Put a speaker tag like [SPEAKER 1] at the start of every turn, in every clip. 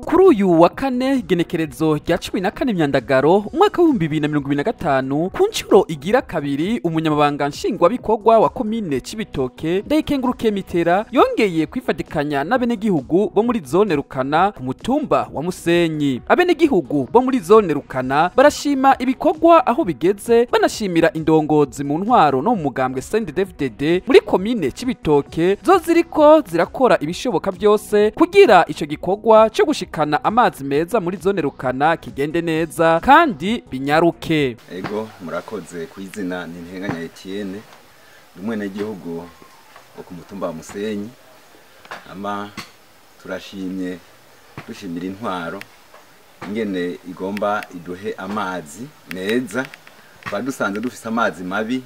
[SPEAKER 1] Kuri uyu wa kane, igenekerezo rya 14 Myandagaro umwaka w'2025, ku nshuro igira kabiri, umunyamabanga nshingwabikorwa wa komine Cibitoke, Ndayikengurukiye Mitera, yongeye kwifatikanya n'abenegihugu bo muri zone Rukana ku mutumba wa Musenyi. Abenegihugu bo muri zone Rukana barashima ibikorwa aho bigeze, banashimira indongozi mu ntwaro no mu mugambwe CNDD-FDD muri komine Cibitoke zo ziriko zirakora ibishoboka byose kugira ico gikorwa cyo gushikana amazi meza muri zone Rukana kigende neza kandi binyaruke.
[SPEAKER 2] Ego, murakoze. Ku izina ni Ntenganya Etienne, ndi umwenegihugu wo ku mutumba wa Musenyi. Ama turashimye, dushimira intwaro ingene igomba iduhe amazi meza. Twari dusanze dufise amazi mabi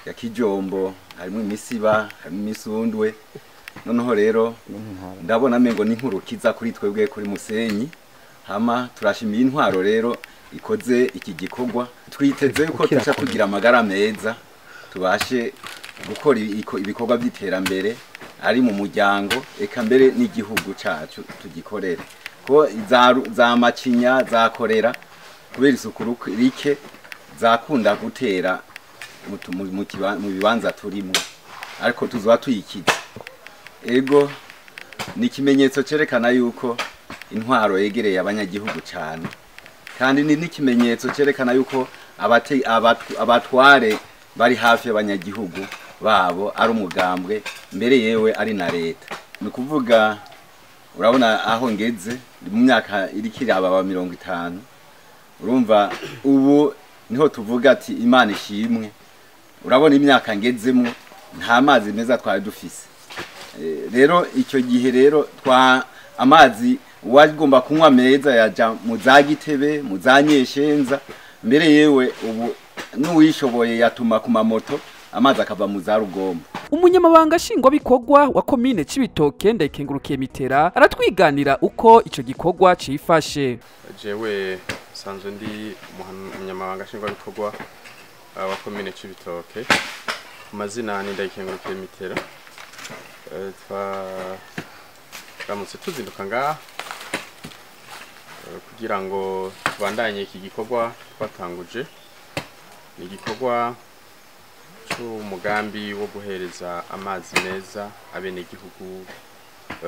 [SPEAKER 2] ya kijombo, harimo imisiba, harimo imisundwe. Noneho rero ndabona mengo ni nkurukiza kuri twebwe kuri Musenyi. Hama turashimiye intwaro rero ikoze iki gikorwa. Twiteze yuko tuca tugira amagara meza, tubashe gukora ibikorwa by'iterambere ari mu muryango, eka mbere n'igihugu cacu tugikorere, ko za macinya zakorera kubera isuku rike zakunda gutera mu bibanza turimo, ariko tuzoba tuyikize. Ego, ni ikimenyetso cerekana yuko intwaro yegereye abanyagihugu cyane, kandi ni n'ikimenyetso cerekana yuko abatware bari hafi y'abanyagihugu babo, ari umugambwe mbere yewe ari na leta. Ni ukuvuga, urabona aho ngeze mu myaka iriko irababa 50, urumva ubu niho tuvuga ati Imana ishimwe. Urabona imyaka ngezemo, nta mazi meza twari dufise. Rero icyo gihe rero twa amazi uwagomba kunywa meza yaja mu za Gitebe, mu za Nyeshenza, mbere yewe ubu n'uwishoboye yatuma ku mamoto amazi akava mu za Rugombo.
[SPEAKER 1] Umunyamabanga nshingwabikorwa wa komine Cibitoke, Ndayikengurukiye Mitera, aratwiganira uko ico gikorwa cifashe.
[SPEAKER 3] Jewe nsanzwe ndi umunyamabanga nshingwabikorwa wa komine Cibitoke, ku mazina ni Ndayikengurukiye Mitera. Twaramutse tuzinduka ngaha kugira ngo tubandanye iki gikorwa twatanguje. Ni igikorwa c'umugambi wo guhereza amazi meza abenegihugu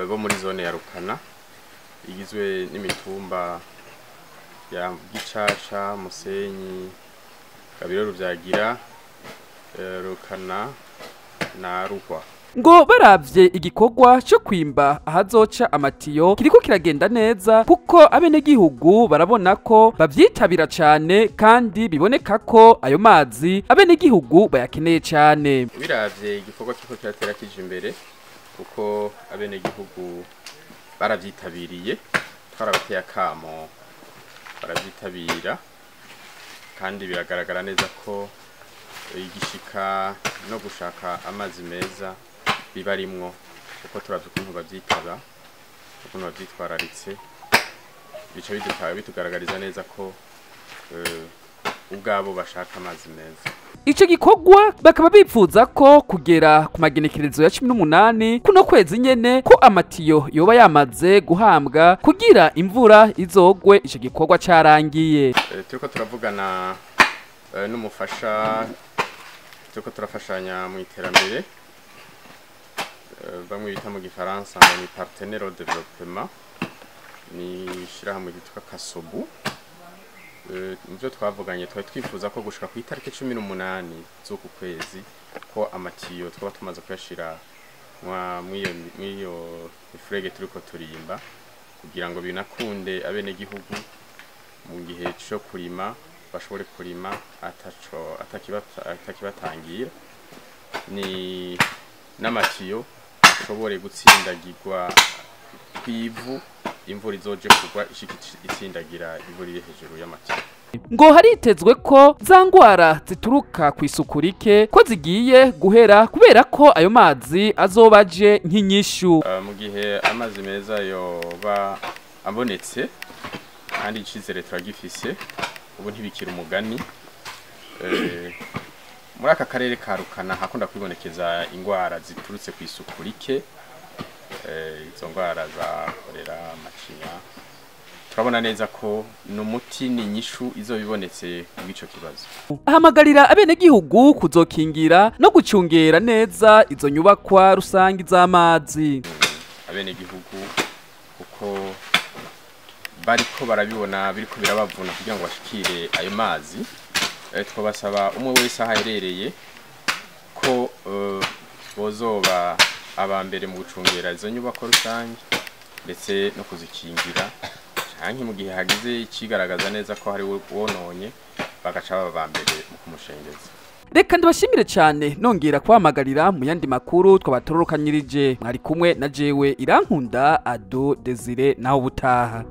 [SPEAKER 3] bo muri zone ya Rukana, igizwe n'imitumba ya Gicaca, Musenyi, Gabiro, Ruvyagira, Rukana na Ruhwa.
[SPEAKER 1] Ngo baravye igikorwa cyo kwimba ahazoca amatiyo kiriko kiragenda neza, kuko abenegihugu barabona ko bavyitabira cane, kandi biboneka ko ayo mazi abenegihugu bayakeneye cane.
[SPEAKER 3] Biravye, igikorwa kiriko kiratera kija imbere, kuko abenegihugu baravyitabiriye. Twarabateye akamo baravyitabira, kandi biragaragara neza ko igishika no gushaka amazi meza bibarimwo, kuko turavye ukuntu bavyitaba, ukuntu bavyitwararitse, bica bitugaragariza neza ko ubwabo bashaka amazi meza.
[SPEAKER 1] Ico gikorwa bakaba bipfuza ko kugera ku magenekerezo ya 18 kuno kwezi nyene ko amatiyo yoba yamaze guhambwa, kugira imvura izogwe ico gikorwa carangiye.
[SPEAKER 3] Turiko turavugana n'umufasha turiko turafashanya mu iterambere, bamwe bita mu gifaransa ngo ni partenaire au développement, ni ishirahamwe ryitwa Kasobu. Muvyo twavuganye, twari twifuza ko gushika ku itariki 18 z'uku kwezi ko amatiyo twaba tumaze kuyashira mw'iyo mifurege turiko turimba, kugira ngo binakunde abenegihugu mu gihe co kurima bashobore kurima ataco atakibatangira, ni n'amatiyo ashobore gutsindagirwa kw'ivu, imvura izoje kugwa ishika itsindagira ivu riri hejuru y'amatiyo.
[SPEAKER 1] Ngo haritezwe ko za ngwara zituruka ku isuku rike ko zigiye guhera, kubera ko ayo mazi azoba aje nk'inyishu.
[SPEAKER 3] Mu gihe amazi meza yoba abonetse, kandi icizere turagifise ubu, ntibikira umugani. Muri aka karere ka Rukana hakunda kwibonekeza ingwara ziturutse ku isuku rike, izo ngwara za korera, macinya. Turabona neza ko ni umuti, ni inyishu izobibonetse bw'ico kibazo.
[SPEAKER 1] Ahamagarira abenegihugu kuzokingira no gucungera neza izo nyubakwa rusangi z'amazi.
[SPEAKER 3] Abenegihugu kuko bariko barabibona biriko birabavuna kugira ngo bashikire ayo mazi, twabasaba umwe wese aho aherereye ko bozoba aba mbere mu gucungera izo nyubako rusange ndetse no kuzikingira, canke mu gihe hagize ikigaragaza neza ko hari wononye bagaca baba aba mbere mu kumushengeza.
[SPEAKER 1] Reka ndabashimire cyane, nongera kubahamagarira mu yandi makuru twabatororokanyirije. Mwari kumwe na jewe Irankunda Ado Desire, naho ubutaha.